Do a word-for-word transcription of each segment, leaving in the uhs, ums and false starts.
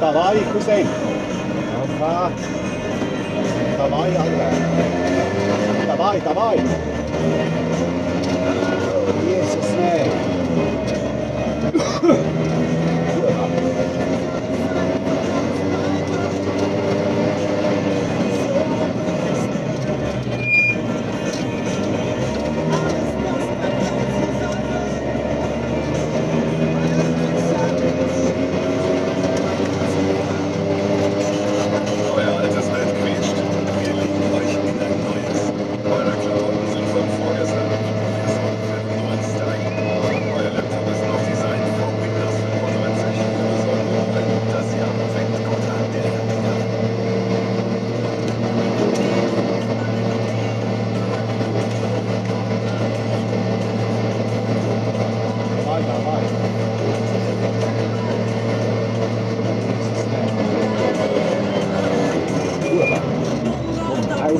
Dawaj, Cousin. Dawaj, Alter. Dawaj, dawaj. Jezus, ne. Euer altes Bett quietscht. Wir legen euch in ein neues. Eure Klamotten sind von vorgestern. Wir sorgen für einen neuen Style. Euer Laptop ist noch designt für Windows fünfundneunzig. Wir besorgen euch ein gutes Jahr. Fängt gut an, der Herr Meier. Dawaj, dawaj. Kurwa. Au.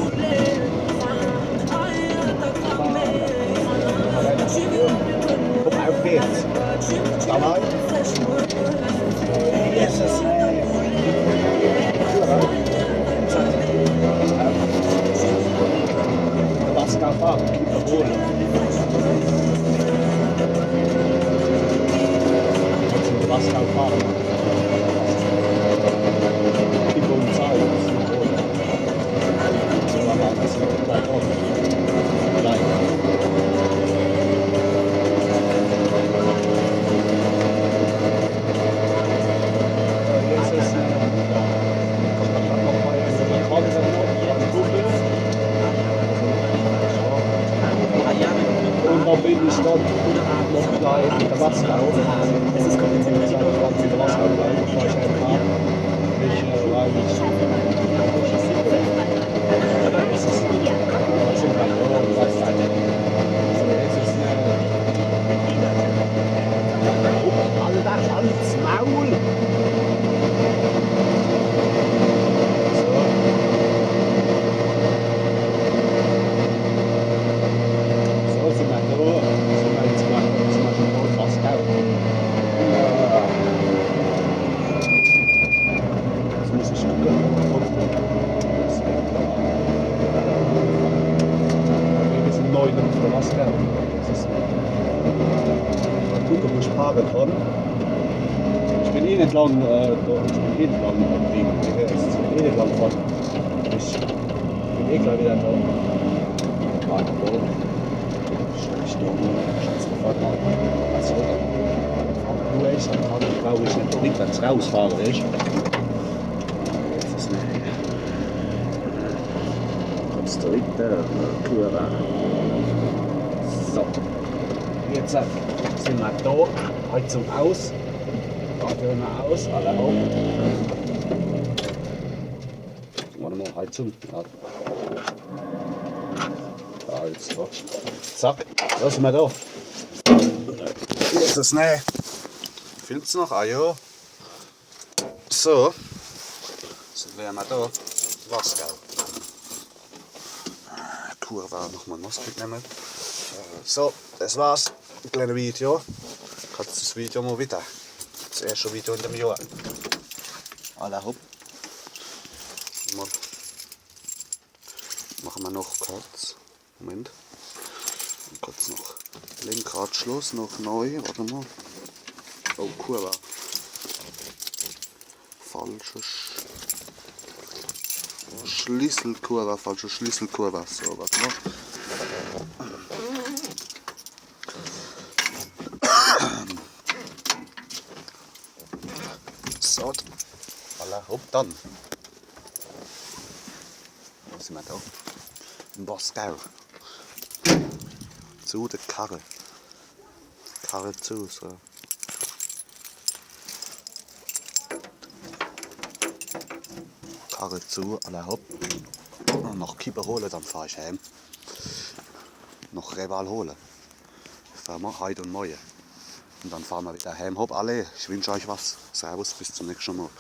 Guck auf jetzt. Dawaj. Jezus, ej. Pascal Fabio, jawohl. Pascal Fabio. Die Polizei. Und da bin ich dann noch bei Tabasco. Es ist kompliziert. Tabasco, weil ich war schon ein paar nicht, äh, weil ich Alter, halt's Maul! So. So, sin mer do. Sin mer jetzt grad, sin mer schon bei Pascal. Jetzt muss ich gucken. Wir sind neu in der Maske. Das ist, mal gucken, wo ich parken kann. Ich bin eh nicht lang, äh, da, ich bin eh nicht lang am Ding. Ich bin eh nicht lang gefahren. Ich bin eh gleich wieder da. Parken da. Ich, ich da, ich hab's gefragt, mal. Also, aber nur ich, dann kann ich, glaub ich, nicht rückwärts rausfahren, weißt du? Jetzt ist eine Kurz zurück, der Kurva. So. Jetzt, äh, sin mer da. Heizung aus. Dann hören wir aus. Alle hoch. Warte mal, Heizung. Ja. Da, jetzt so. Zack. Da sin mer da. Hier ist es, ne? Filmt's noch? Ah, ja. So. Sin mer mal da. Was, gell? Kurva, nochmal Maske mitnehmen. So, das war's. Ein kleines Video. Kurz das Video mal wieder. Das erste Video in dem Jahr. Alla hopp. Mal. Machen wir noch kurz. Moment. Kurz noch. Lenkradschloss noch neu. Warte mal. Oh, Kurva. Falscher Sch-, Schlüssel, Kurva, falscher Schlüssel, Kurva. So, warte mal. So. Alla hopp, dann. Wo sin mer da? In Moskau. Zu der Karre. Karre zu, so. Karre zu, alla hopp. Und noch Kippe holen, dann fahr ich heim. Noch Reval holen. Fahren wir heute und morgen. Und dann fahren wir wieder heim. Hopp, alle, ich wünsche euch was. Servus, bis zum nächsten Mal.